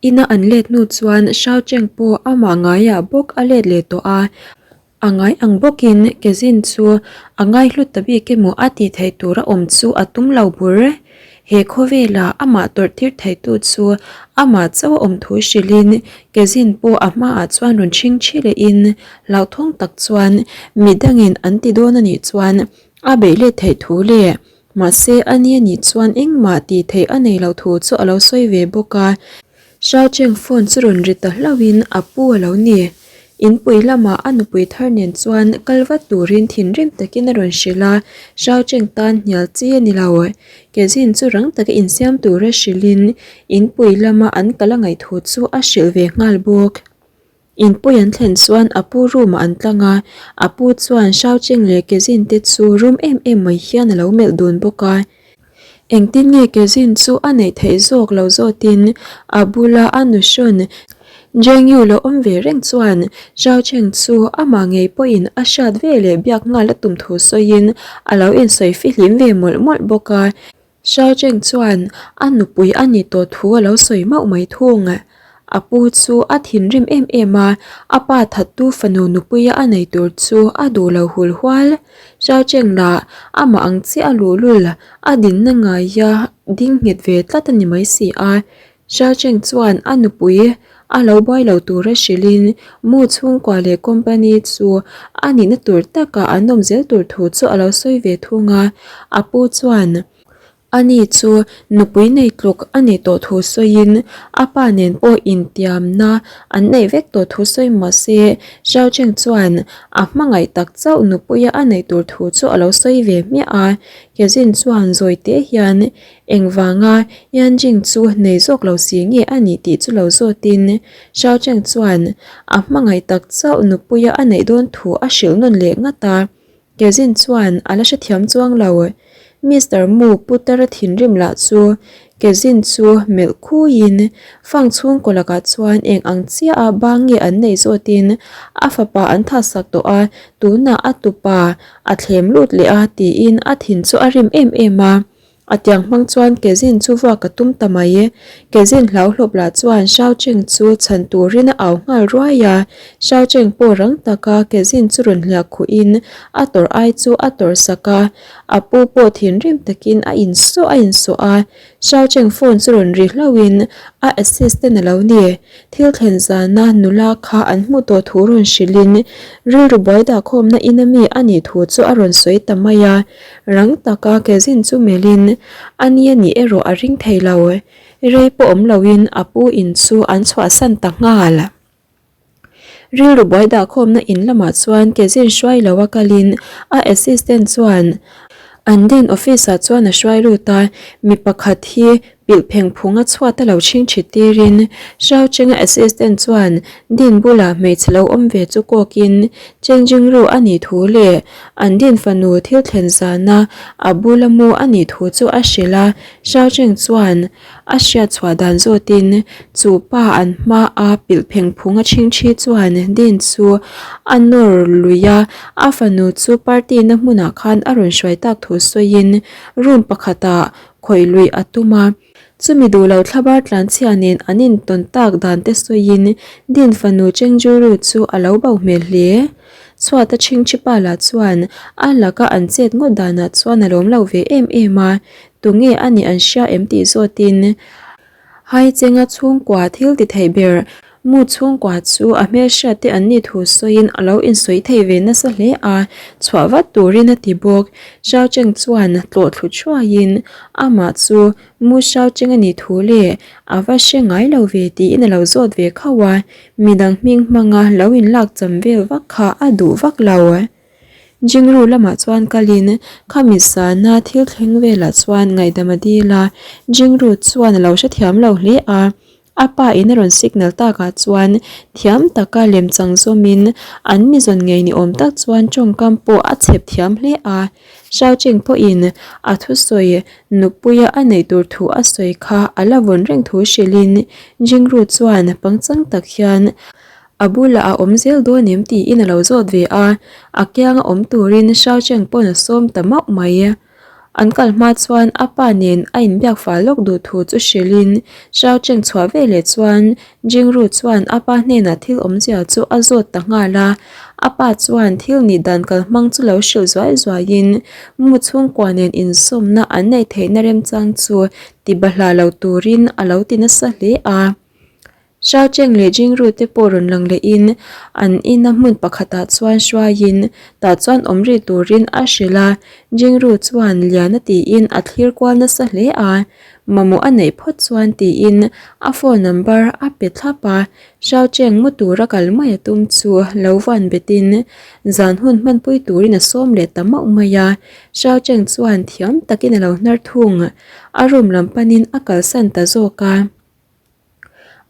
Ina an let hnu chuan Shao Cheng pawh amah ngaiah bawk a let leh tawh a. A ngai ang bawkin Kezin chu a ngaihlu ta bik emaw a tih theih tur a awm chu a tum lo bur. He khawvela amah tawrh tir theitu chu amah chauh a awm thu hrilhin Kezin pawh a hmaah chuan rawn chhing thi lehin hlauhthawng tak chuan midangin an ti dawn a nih chuan a beih let theih thu leh mahse a ni a nih chuan engmah tih theih a nei loh thu chu a lo sawi ve bawk a. Shao Cheng phone chu rawn ri ta hlauhin a pu a lo ni. Inpui lamah a nupui thar nen chuan kal vat turin thinrim takin a rawn hrilh a, Shao Cheng tan hnial chi a ni lo. Kezin chu rang taka insiam tura hrilhin inpui lama an kal a ngaih thu chu a hrilh ve nghal bawk. Inpui an thlen chuan a pu room ah an tlang a, a pu chuan Shao Cheng leh Kezin te chu rum em em mai hian a lo melh dun bawk a. Engtin nge Kezin chu a neih theih zawk lo zawtin a bula a nuhrawn Zheng Yu lo awm ve reng chuan Shao Cheng chu amah ngei pawhin a hriat ve leh biak nghal a tum thu sawiin a lo insawi fihlim ve mawlh mawlh bawk a. Shao Cheng chuan a nupui a ni tawh thu a lo sawi mauh mai thung. A pu chu a thinrim em em a, a pa thattu fanu nupuia a nei tur chu a duh lo hul hual. Shao Cheng lah amah ang chiah a luhlul, a dinna ngaia ding nghet ve tlat a ni mai si a. Shao Cheng chuan a nupui a lo buai lo tura hrilhin mu chhungkua leh company chu a nihna tur takah an awm zel tur thu chu a lo sawi ve thung a. A pu chuan ani chu nupui nei tluk a nih tawh thu sawiin a pa nen pawh intiamna an neih vek tawh thu sawi mah se Shao Cheng chuan a hmangaih tak chauh nupuia a neih tur thu chu a lo sawi ve hmiah a. Kezin chuan zawi te hian Engvanga Yanjing chu nei zawk lo si nge a nih tih chu lo zawtin Shao Cheng chuan a hmangaih tak chauh nupuia a neih dawn thu a hrilh nawn leh ngat a. Kezin chuan a la hrethiam chuang lo. Mister Mu Putara thinrim lah chu Kezin chu melh khuiin fang chhungkaw lakah chuan eng ang chiah a bang nge an neih zawtin a fapa an thahsak tawh a, tunah a tupa a thlem lut leh a tiin a thin chu a rim em em a. A tiang hmang chuan Kezin chu vuak a tum ta mai. Kezin hlauhlawp lah chuan Shao Cheng chu chhan turin a au nghal ruai a. Shao Cheng pawh rang taka Kezin chu rawn hliah khuhin a tawrh ai chu a tawrh sak a. A pu pawh thinrim takin a insawh a insawh a. Shao Cheng phone chu rawn ri hlauhin a assistant a lo ni. Thil thlen zana nula kha an hmuh tawh thu rawn hrilhin rilru buai dahkhawmna ina mi a nih thu chu a rawn sawi ta mai a. Rang taka Kezin chu melhin a ni a nih erawh a ring thei lo. Rei pawh awm loin a pu in chu an chhuahsan ta nghal. Rilru buai dahkhawmna in lamah chuan Kezin hruai lo a kalin a assistant chuan an din office ah chuan a hruai lut a, mi pakhat hi Pilh pheng phung a chhuat a lo chhing chhit tirin Shao Cheng-a assistant chuan Din bulah hmeichhe lo awm ve chu kawkin Cheng Jingru a nih thu leh an Din fanu thil thlen zana a bula mu a nih thu chu a hrilh a. Shao Cheng chuan a hriat chhuah dan zawtin chu pa an hmaa pilh pheng phung a chhing thi chuan Din chu a nawr lui a, a fanu chu party na hmunah khan a rawn hruai tak thu sawiin room pakhatah Khawih luih a tum a, chumi duh lo thlabar tlanchhia nen an intawn tak dan te sawiin Din fanu Chengzhuru chu a lo bo hmel hle. Chhuata chhingchhipa lah chuan a laka an chet ngawt danah chuan a lawm lo ve em em a, tunge a nih an hria em tih zawtin Haichenga chhungkua thil ti thei ber Mu chhungkua chu a hmelhriat te an nih thu sawiin a lo insawi thei ve nasa hle a, chhuah vat turin a ti bawk. Xiao Cheng chuan tlawh thlu thuaiin amah chu Mu Xiao Cheng a nih thu leh a va hre ngai lo ve tiin a lo zawt ve khauh a, midang hming hmanga lo inlak cham vel vak kha a duh vak lo. Jingru lamah chuan kalin khami sana thil thleng velah chuan ngaihdam a dil a, Jingru chuan a lo hrethiam lo hle a. A pa in a rawn signal takah chuan thiam taka lemchang zawmin an mi zawn ngei ni awm tak chuan tawngkam pawh a chhep thiam hle a. Xiao Cheng pawhin a thusawi nupuia a neih tur thu a sawi kha a la vawn reng thu hrilhin Jingru chuan pangchang tak hian a bulah a awm zel dawn em tiin a lo zawt ve a, a kianga awm turin Xiao Cheng pawn a sawm ta mauh mai. An kal hma chuan a pa nen a inbiak fal lawk duh thu chu hrilhin Xiao Cheng chhuah veleh chuan Jingru chuan a pa hnenah thil awmzia chu a zawt ta nghal a. A pa chuan thil nih dan kal hmang chu lo hrilh zuai zuaiin mu chhungkua nen insawmna an neih theihna remchang chu ti bahlah lo turin a lo ti nasa hle a. Xiao Cheng leh Jingru te pawh rawn lang lehin an ina hmun pakhatah chuan hruaiin tah chuan awm rih turin a hrilh a, Jingru chuan Liana tiin a thlir kual nasa hle a, mamawh a neih phawt chuan tiin a phone number a pe thlap a, Xiao Cheng mu tura kal mai a tum chu lo van betin zan hun hmanpui turin a sawm leh ta mauh mai a, Xiao Cheng chuan thiam takin a lo hnar thung, a room lam panin a kalsan ta zawk a.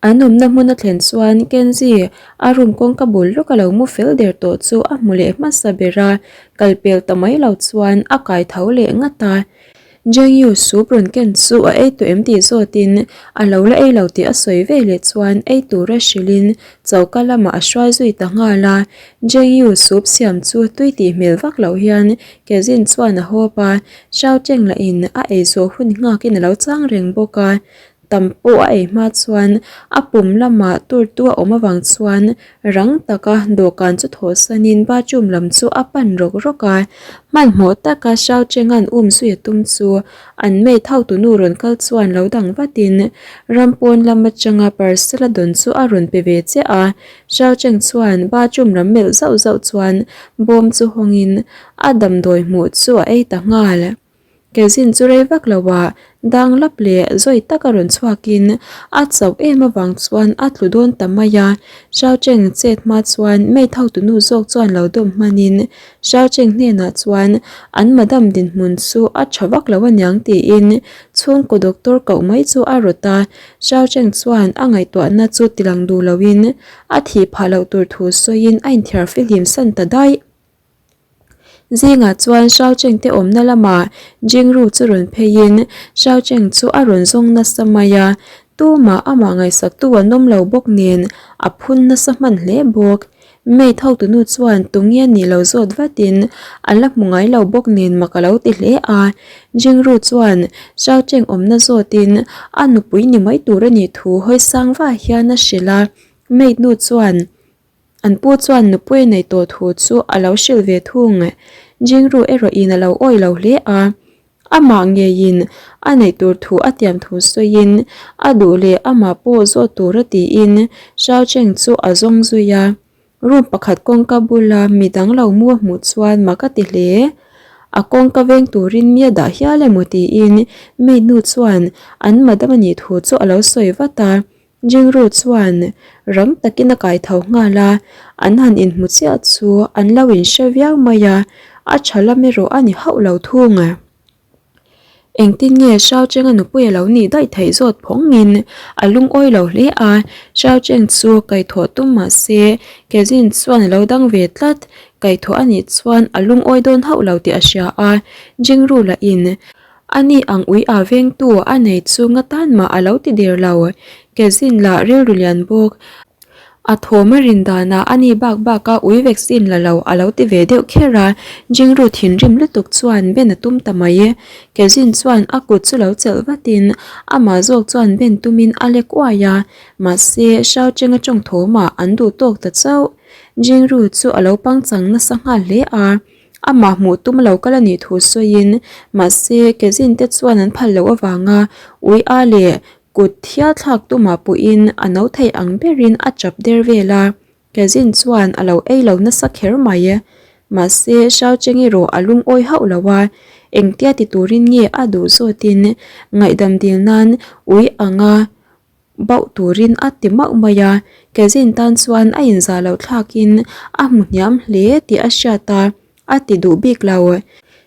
An awmna hmun a thlen chuan Kenzie a room kawngka bul lawk a lo mu fel der tawh chu a hmu leh hmasa ber a, kal pel ta mai lo chuan a kai tho leh ngat a. Jengyu soup rawn ken chu a ei tawh em tih zawtin a lo la ei lo tih a sawi ve leh chuan ei tura hrilhin choka lamah a hruai zui ta nghal a. Jengyu soup siam chu tui tih hmel vak loh hian Kezin chuan a hawp a, Xiao Cheng lahin a ei zawh hun nghakin a lo chang reng bawk a. Tam pawh a ei hma chuan a pum lamah turtu a awm avang chuan rang taka dawhkan chu thawhsanin bathroom lam chu a pan rawk rawk a. Hmanhmawh taka Xiao Chenga'n um zui a tum chu an maid hotunu rawn kal chuan lo dang vatin ram pawn lam atanga parcel a dawn chu a rawn pe ve chiah a. Xiao Cheng chuan bathroom lam melh zauh zauh chuan bawm chu hawngin a damdawi hmuh chu a ei ta nghal. Kezin chu rei vak lo ah dang lap leh zawi tak a rawn chhuakin a chauh em avang chuan a tlu dawn ta mai a. Xiao Cheng chet hma chuan maid hotunu zawk chuan lo dawm hmanin Xiao Cheng hnenah chuan an madam dinhmun chu a tha vak lo aniang tiin chhungkaw doctor koh mai chu a rawt a. Xiao Cheng chuan a ngaihtuahna chu tilang duh loin a thih phah loh tur thu sawiin a inthiar fihlim san ta daih. Zingah chuan Xiao Cheng te awmna lamah Jingru chu rawn pheiin Xiao Cheng chu a rawn zawng nasa mai a, tumah amah ngaihsaktu an awm lo bawk nen a phun nasa hman hle bawk. Maid hotunu chuan tunge nih lo zawt vatin a la hmu ngai lo bawk nen mak a lo ti hle a. Jingru chuan Xiao Cheng awmna zawtin a nupui ni mai tur a nih thu hawi sang va hian a hrilh a, maid nu chuan An pu chuan nupui a nei tawh thu chu a lo hrilh ve thung. Jingru erawhin a lo awih lo hle a, amah ngeiin a neih tur thu a tiam thu sawiin a duh leh amah pawh zawt tur a tiin Xiao Cheng chu a zawng zui a. Room pakhat kawngka bula midang lo mu a hmuh chuan mak a ti hle. A kawngka veng turin mi a dah hial emaw tiin maid nu chuan an madam a nih thu chu a lo sawi vat a. Jingru chuan rang takin a kai tho nghal a, an han inhmu chiah chu an lo inhre viau mai a, a tha lam erawh a ni hauh lo thung. Engtin nge Xiao Cheng-a nupui a lo nih daih theih zawt phawngin a lungawi lo hle a, Xiao Cheng chu kaihthawh tum mah se Kezin chuan a lo dang ve tlat, kaihthawh a nih chuan a lungawi dawn hauh lo tih a hria a, Jingru lahin Ani ang ui a vengtu a nei chu nga tan mah a lo ti der lo. Kezin lah rilru lian bawk. A thawm a rin danah ani bak bak a ui vaccine la lo a lo ti ve deuh kher a, Jingru thinrim lutuk chuan ben a tum ta mai. Kezin chuan a kut chu lo chelh vatin amah zawk chuan ben tumin a lek uai a, mahse Xiao Cheng-a tawng thawmah an duh tawk ta chauh. Jingru chu a lo pangchang nasa nghal hle a. Amah hmuh tum lo kal a nih thu sawiin, mahse Kezin te chuan an phal loh avanga ui a leh kut thial thlak tumah puhin a no thei ang berin a chap der vel a, Kezin chuan a lo ei lo nasa kher mai. Mahse Xiao Cheng erawh a lungawi hauh lo a, engtia ti turin nge a duh zawtin ngaihdam dil nan ui anga bauh turin a ti mauh mai a, Kezin tan chuan a inzah loh thlakin a hmu hniam hle tih a hriat a, a ti duh bik lo.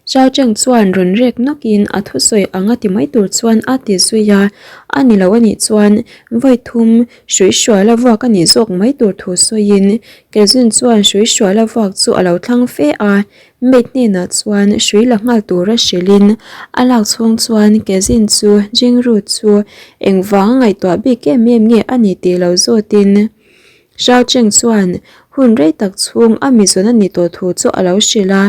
Xiao Cheng chuan rawn rek nawkin a thusawi ang a ti mai tur chuan a ti zui a, a ni lo anih chuan vawi thum hrui hruala vuak a nih zawk mai tur thu sawiin Kezin chuan hrui hruala vuak chu a lo thlang fe a, Maid hnenah chuan hrui la nghal tura hrilhin a lak chhung chuan Kezin chu Jingru chu engvang ngaihtuah bik em em nge a ni tih lo zawtin Xiao Cheng chuan hun rei tak chhung a mizawn a nih tawh thu chu a lo hrilh a.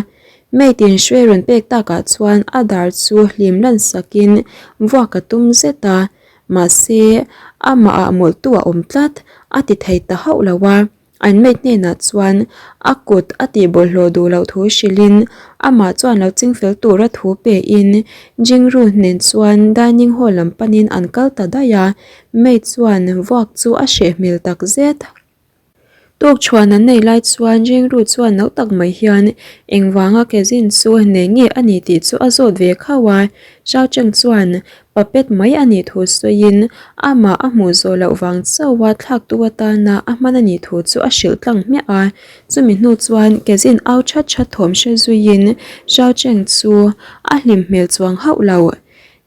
Mate in hruai rawn pek takah chuan a dar chu hlim lan sakin vuak a tum zet a, mahse amah ah mawlhtu a awm tlat a ti thei ta hauh lo a. An mate hnenah chuan a kut a tih bawlhhlawh duh loh thu hrilhin amah chuan lo chingfel tura thu pein Jingru nen chuan dining hall lam panin an kal ta daih a, mate chuan vuak chu a hreh hmel takzet. Tuk chhuan an nei lai chuan Jingru chuan no tak mai hian engvanga Kezin chu nei nge a ni tih chu a zawt ve khauh a, Xiao Cheng chuan puppet mai a nih thu sawiin amah a hmuh zawh loh vang chauha thlaktu atana a hman a nih thu chu a hrilh tlang hmiah a. Chumi hnu chuan Kezin au that that thawm hre zuiin Xiao Cheng chu a hlim hmel chuang hauh lo.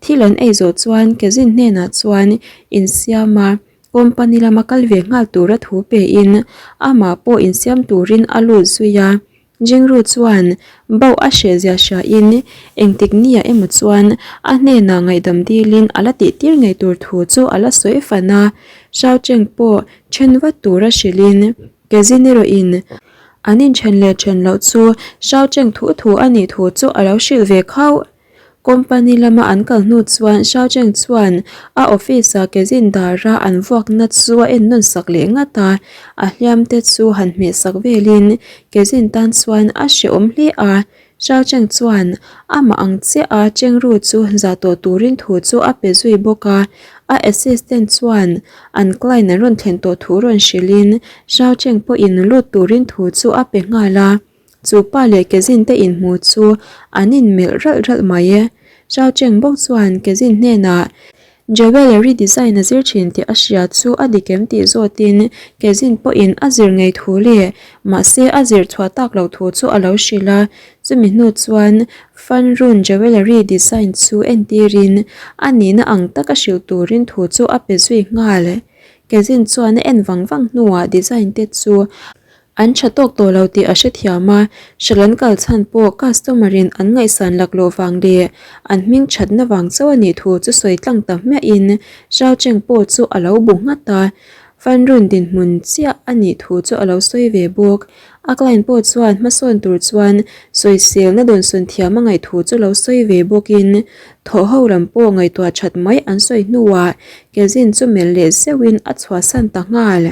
Thil an ei zawh chuan Kezin hnenah chuan insiam a. Company lama kal ve nghal tura thu pein amah pawh insiam turin a lut zui a. Jingru chuan bauh a hreh zia hriain engtik nia emaw chuan a hnenah ngaihdam dilin a la tihtir ngei tur thu chu a la sawi fan a. Xiao Cheng pawh then vat tura hrilhin Kezin erawhin an inthen leh then loh chu Xiao Cheng thu thu a nih thu chu a lo hrilh ve khauh. Company lama an kal hnu chuan Xiao Cheng chuan a office-a kezin dara an vuakna chu a en nawn sak leh ngat a, a hliam te chu han hmeh sak velin kezin tan chuan a hrehawm hle a. Xiao Cheng chuan amah ang chiah a Chengru chu zah tawh turin thu chu a pe zui bawk a, a assistant chuan an client an rawn thlen tawh thu rawn hrilhin Xiao Cheng pawhin lut turin thu chu a pe nghal a. Chu pa leh Kezin te inhmu chu an inmelh ralh ralh mai e. Chao Cheng bawk chuan Kezin hnenah Jewellery design a zir thin tih a hria chu a dik em tih zawtin Kezin pawhin a zir ngei thu leh mahse a zir chhuah tak loh thu chu a lo hrilh a. Chumi hnu chuan Fanrun Jewellery design chu entirin a nihna ang taka hrilh turin thu chu a pe zui nghal. Kezin chuan a en vang vang hnuah design te chu An tha tawk tawh lo tih a hrethiam a, hrilh an kal chhan pawh customer in an ngaihsan laklawh vang leh an hming thatna vang chauh a nih thu chu sawi tlang ta hmiahin Xiao Cheng pawh chu a lo bu nghat a, Fan Run dinhmun chiah a nih thu chu a lo sawi ve bawk. A client pawh chuan hmasawn tur chuan sawiselna dawnsawn thiam a ngaih thu chu lo sawi ve bawkin thawh ho lam pawh ngaihtuah that mai an sawi hnuah Kezin chu melh leh zeuhin a chhuahsan ta nghal.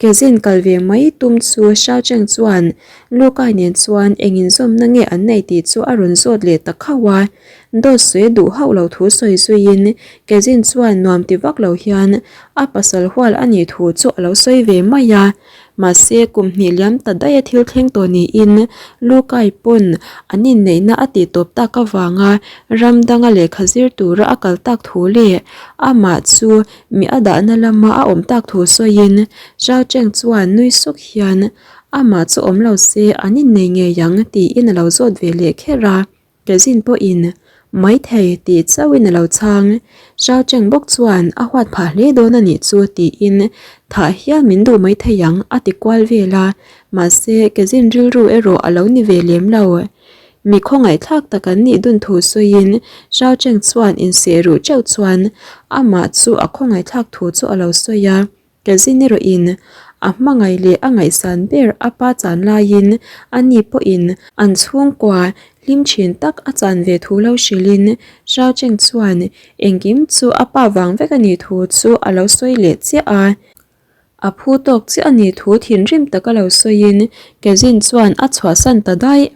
Kezin kal ve mai tum chu Xiao Cheng chuan Lu Kai nen chuan eng inzawmna nge an nei tih chu a rawn zawt leh ta khauh a. Dawt sawi duh hauh lo thu sawi zuiin Kezin chuan nuam ti vak lo hian a pasal hual a nih thu chu a lo sawi ve mai a. Mahse kum hnih liam ta daih a thil thleng tawh niin Lu Kai pawn an inneihna a tih tawp tak avanga ram danga lehkha zir tura a kal tak thu leh amah chu Mi a dahna lama a awm tak thu sawiin Zhao Cheng chuan nui suk hian amah chu awm lo se an innei ngei ang tiin a lo zawt ve leh kher a, Kezin pawhin maithei tih chauhin a lo chhang. Zhao Cheng bawk chuan a huat phah hle dawn a nih chu tiin thah hial min duh maithei ang a ti kual vel a, mahse Kezin rilru erawh a lo ni ve lem lo. Mi khawngaihthlak tak an nih dun thu sawiin Zhao Cheng chuan inseh ruh teuh chuan amah chu a khawngaihthlak thu chu a lo sawi a. Kezin erawhin a hmangaih leh a ngaihsan ber a pa chan laiin ani pawhin an chhungkua hlim thin tak a chan ve thu lo hrilhin Zhao Cheng chuan engkim chu a pa vang vek a nih thu chu a lo sawi leh chiah a. A phu tawk chiah a nih thu thinrim taka lo sawiin Kezin chuan a chhuahsan ta daih.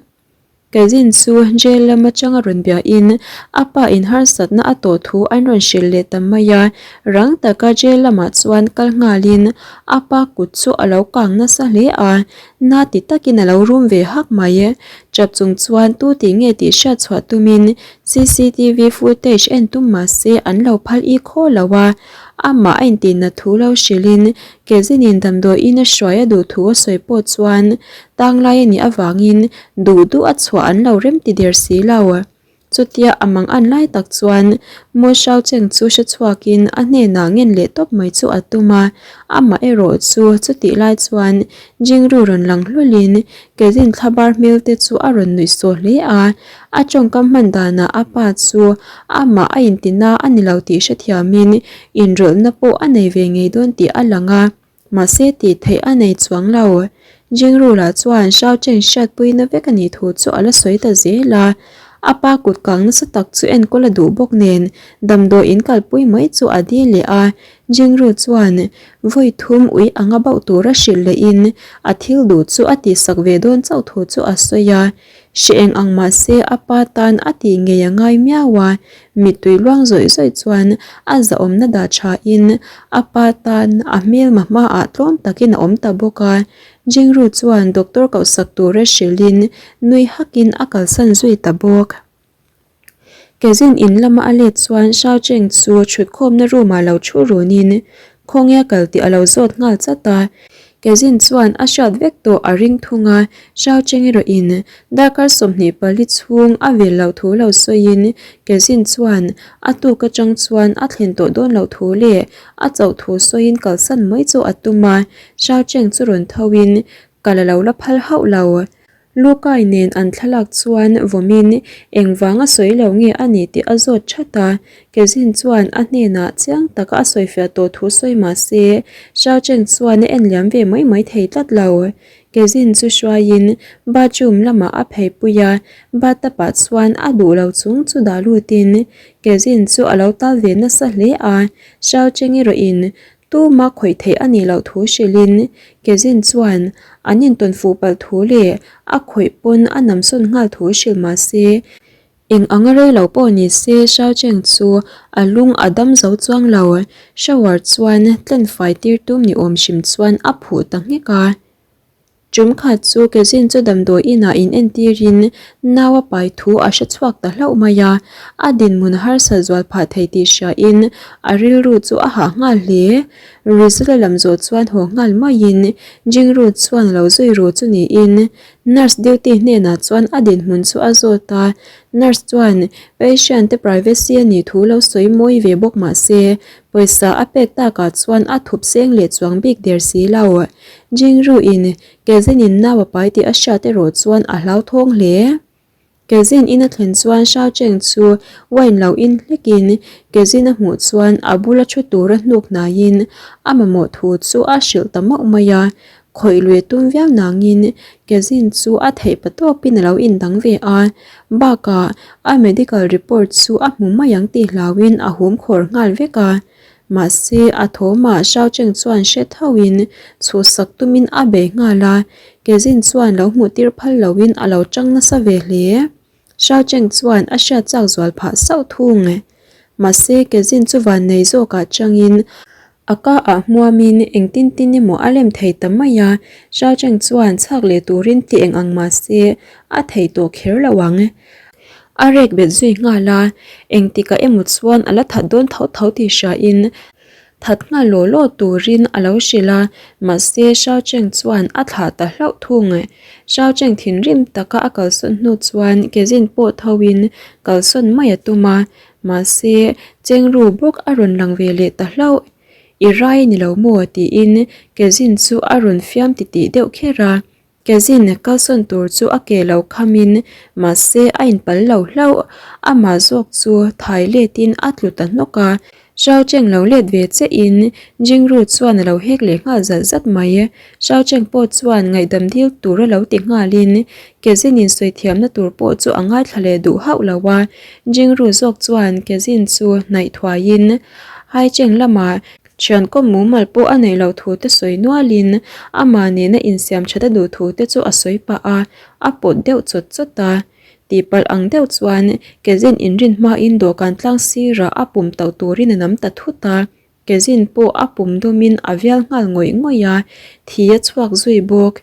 Kezin chu jail lam atanga rawn biahin a pa in harsatna a tawh thu an rawn hrilh leh ta mai a, rang taka jail lamah chuan kal nghalin a pa kut chu a lo kang nasa hle a, na ti takin a lo rum ve hak mai. Chap chung chuan tu tih nge tih hriat chhuah tumin cctv footage en tum mahse an lo phal i khaw lo a, Amah a intinna thu lo hrilhin Kezinin damdawiin a hruai a duh thu a sawi pawh chuan tanglai a nih avangin duh duh a chhuah an lo rem ti der si lo. Chutia a mang an lai tak chuan Mo Xiao Cheng chu hre chhuakin a hnenah ngen leh tawp mai chu a tum a, amah erawh chu chutih lai chuan Jingru rawn lang hlawlhin Kezin thlabar hmel te chu a rawn nuih sawh hle a, A tawngkam hman danah a pa chu amah a intina a ni lo tih hrethiamin inrawlhna pawh a nei ve ngei dawn tih a lang a, mahse tih theih a nei chuang lo. Jingrula chuan Shao Cheng hriatpuina vek a nih thu chu a la sawi ta zel a. A pa kut kang nasa tak chu enkawl a duh bawk nen damdawi in kalpui mai chu a dil leh a. Jingru chuan vawi thum ui anga bauh tura hrilh lehin a thil duh chu a tihsak ve dawn chauh thu chu a sawi a. Hre eng ang mah se a pa tan a tih ngei a ngai miau a, mittui luang zawih zawih chuan a zahawmna dah thain a pa tan a hmelma hmaah tlawm takin a awm ta bawk a. Jingru chuan doctor kohsak tura hrilhin nui hakin a kalsan zui ta bawk. Kezin in lama a let chuan Shao Cheng chu thutkhawmna room ah lo thu runin khawnge a kal tih a lo zawt nghal chat a. Kezin chuan a hriat vek tawh a ring thung a, Shao Cheng erawh in darkar 24 chhung a vel loh thu lo sawiin Kezin chuan a tuk atang chuan a thlen tawh dawn loh thu leh a chauh thu sawiin kalsan mai chu a tum a, Shao Cheng chu rawn tho in kal a lo la phal hauh lo. Lukai nen an thlalak chuan vawmin engvanga sawi lo nge a nih tih a zawt that a, Kezin chuan a hnenah chiang taka a sawifiah tawh thu sawi mah se, Shao Cheng chuan a en liam ve mai mai thei tlat lo. Kezin chu hruaiin bathroom lamah a pheipui a, bathtub ah chuan a duh lo chung chu dah lutin Kezin chu a lo tal ve nasa hle a, Shao Cheng erawhin Tuma khawih theih a nih loh thu hrilhin Kezin chuan an intawn fuh palh thu leh a khawih pawn a namsawn nghal thu hrilh mah se, eng anga rei lo pawh ni se Shao Cheng chu a lung a dam zo chuang lo. Shower chuan tlenfai tir tum ni awm hrim chuan a phuh ta nghek a. Tum khat chu Kezin chu damdawi inah in entirin nau a pai thu a hre chhuak ta hlauh mai a, a dinhmun harsa zual phah thei tih hriain a rilru chu a hah nghal hle. Rizal a lam zawh chuan haw nghal maiin Jingru chuan a lo zui ru chu niin nurse duty hnenah chuan a dinhmun chu a zawt a, nurse chuan patient te privacy a nih thu lo sawi mawi ve bawk mah se pawisa a pek takah chuan a thup seng leh chuang bik der si lo. Jingru in Kezin in nau a pai tih a hriat erawh chuan a hlauthawng hle. Kezin in a thlen chuan Shao Cheng chu wine lo in hlekin Kezin a hmuh chuan a bula thu tura hnuk hnaiin a mamawh thu chu a hrilh ta mauh mai a. Khawih lui tum viau nangin Kezin chu a theih pa tawpin a lo indang ve a. Bakah a medical report chu a hmu mai ang tih hlauhin a hum khawr nghal vek a. Mahse, a thawmah Shao Cheng chuan hre thoin chhuhsak tumin a bei nghal a, Kezin chuan lo hmuh tir phal loin a lo chang nasa ve hle. Shao Cheng chuan a hriat chak zual phah sauh thung. Mahse, Kezin chu van nei zawkah changin a ka ah hmuamin engtin tin emaw a lem thei ta mai a, Shao Cheng chuan chhak leh turin ti eng ang mahse a thei tawh kher lo ang. A rek bet zui nghal a, engtikah emaw chuan a la that dawn tho tho tih hriain that nghal law law turin a lo hrilh a, mahse Shao Cheng chuan a thlah ta hlauh thung. Shao Cheng thinrim taka a kalsawn hnu chuan Kezin pawh thoin kalsawn mai a tum a, mahse Chengru bawk a rawn lang ve leh ta hlauh. I rai ni lo maw? tiin Kezin chu a rawn fiam titih deuh kher a. Kezin kalsawn tur chu a ke lo khamin mahse a inpal lo hlauh. Amah zawk chu thai letin a tlu ta hnawk a. Shao Cheng lo let ve che in Jingru chuan a lo hek leh nghal zat zat mai. Shao Cheng pawh chuan ngaihdam dil tur a lo ti nghalin Kezin in sawi thiamna tur pawh chu a ngaithla leh duh hauh lo a. Jingru zawk chuan Kezin chu hnaih thuaiin Hai Cheng lamah Thian kawm mumal pawh a neih loh thu te sawi nualin amah nena insiam that a duh thu te chu a sawi pah a, a pawt deuh chawt chawt a. Tihpalh ang deuh chuan Kezin inrin hmain dawhkan tlang sirah a pum tauh turin a nam ta thut a, Kezin pawh a pum dawmin a vial nghal ngawih ngawih a, thi a chhuak zui bawk.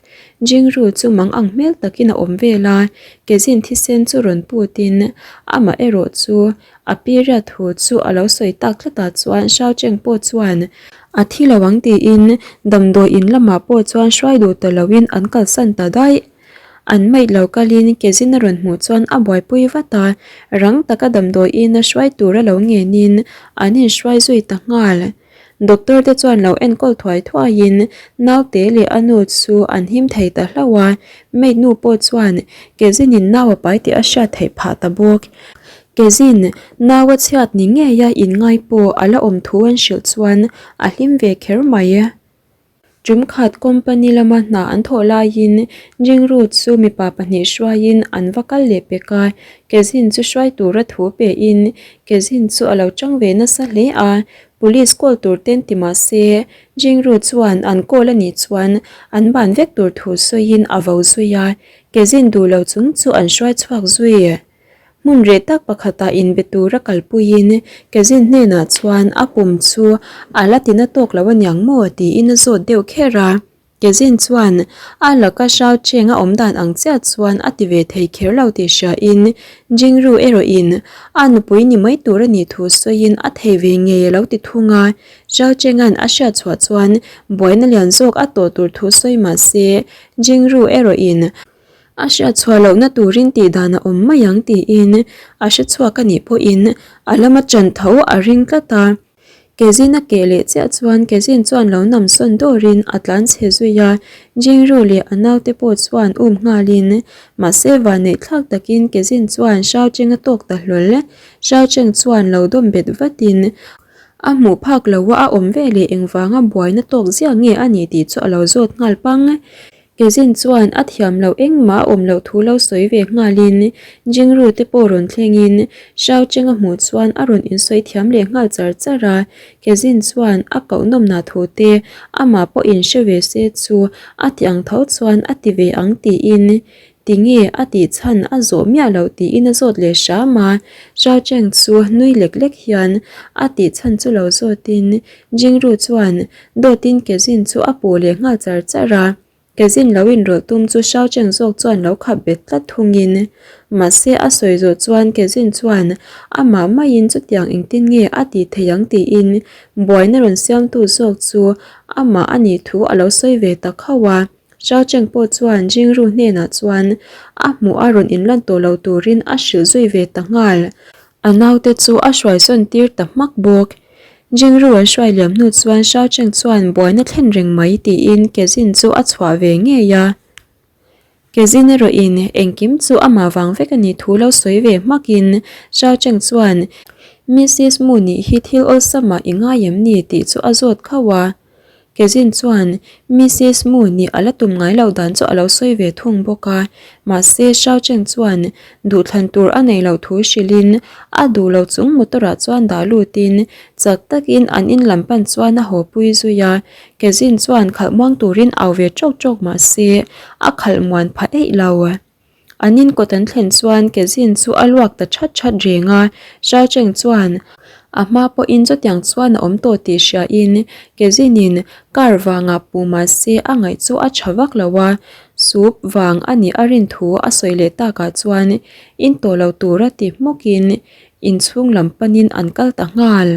Jingru chu mang ang hmel takin a awm vel a, Kezin thisen chu rawn putin amah erawh chu A period thu chu a lo sawi tak tlatah chuan Shao Cheng pawh chuan a thi lo ang tiin damdawi in lamah pawh chuan hruai duh ta loin an kalsan ta daih. An maid lo kalin Kezin a rawn hmuh chuan a buaipui vat a, rang taka damdawi ina hruai tur a lo ngenin an inhruai zui ta nghal. Doctor te chuan lo enkawl thuai thuaiin naute leh a nu chu an him thei ta hlauh a, maid nu pawh chuan Kezinin nau a pai tih a hriat theih phah ta bawk. Kezin nau a chhiat ni ngeia inngai pawh a la awm thu an hrilh chuan a hlim ve kher mai. Ṭumkhat company lama hna an thawh laiin Jingru chu mipa pahnih hruaiin an va kal leh pek a, Kezin chu hruai tura thu pein Kezin chu a lo ṭang ve nasa hle a, police call tur ten ti mah se Jingru chuan an call a nih chuan an ban vek tur thu sawiin a vo zui a, Kezin duh lo chung chu an hruai chhuak zui. Hmun reh tak pakhatah inbe tura kalpuiin Kezin hnenah chuan a pum chu a la tina tawk lo aniang maw tiin a zawt deuh kher a. Kezin chuan a laka hrau cheng a awm dan ang chiah chuan a ti ve thei kher lo tih hriain Jingru erawhin a nupui ni mai tur a nih thu sawiin a thei ve ngei a lo ti thung a. Hrau Chenga'n a hriat chhuah chuan buaina lian zawk a tawh tur thu sawi mah se Jingru erawhin A hriat chhuah lohna turin tih dan a awm mai ang tiin a hre chhuak a nih pawhin a lama ṭan tho a ring tlat a. Kezin a keh leh chiah chuan Kezin chuan lo nam sawn dawrin a tlan chhe zui a, Jingru leh a naute pawh chuan um nghalin mahse vanneih thlak takin Kezin chuan Xiao Cheng a tawk ta hlawl. Xiao Cheng chuan lo dawm bet vatin a hmuh phak loha a awm veleh engvanga buaina tawk ziah nge a nih tih chu a lo zawt nghal pang. Kezin chuan a thiam loh engmah a awm loh thu lo sawi ve nghalin Jingru te pawh rawn thlengin Xiao Cheng a hmuh chuan a rawn insawi thiam leh nghal char char a, Kezin chuan a koh nawmna thu te amah pawh inhre ve se chu a ti ang tho chuan a ti ve ang tiin tinge a tih chhan a zawh miah loh tiin a zawt leh hram a, Xiao Cheng chu nui lek lek hian a tih chhan chu lo zawtin Jingru chuan Dawtin Kezin chu a puh leh nghal char char a, Kezin lo inrawlh tum chu Xiao Cheng zawk chuan lo khap bet tlat thungin. Mahse a sawi zawh chuan Kezin chuan amah maiin chutiang engtin nge a tih theih ang tiin buaina rawn siamtu zawk chu amah a nih thu a lo sawi ve ta khauh a. Xiao Cheng pawh chuan Jingru hnenah chuan a hmuh a rawn inlan tawh lo turin a hrilh zui ve ta nghal. A naute chu a hruaisawn tir ta hmak bawk. Jingru an hruai liam hnu chuan Xiao Cheng chuan buaina thlen reng mai tiin Kezin chu a chhuah ve ngei a. Kezin erawhin engkim chu amah vang vek a nih thu lo sawi ve hmakin Xiao Cheng chuan Missis Mu nih hi thil awlsamah i ngai em ni tih chu a zawt khauh a. Kezin chuan Missis Mu nih a la tum ngai loh dan chu a lo sawi ve thung bawk a, mahse Xiao Cheng chuan duhthlan tur a nei loh thu hrilhin a duh lo chung motor ah chuan dah lutin chak takin an in lam pan chuan a haw pui zui a, Kezin chuan khalh muang turin au ve tawk tawk mahse a khalh muan pha eih lo. An in kawt an thlen chuan Kezin chu a luak ta that that reng a, Xiao Cheng chuan a hma pawhin chutiang chuan a awm tawh tih hriain Kezinin car vangah pu mah se a ngaih chu a tha vak lo a, soup vang a nih a rin thu a sawi leh takah chuan in tawh lo tura ti hmukin inchhung lam panin an kal ta nghal.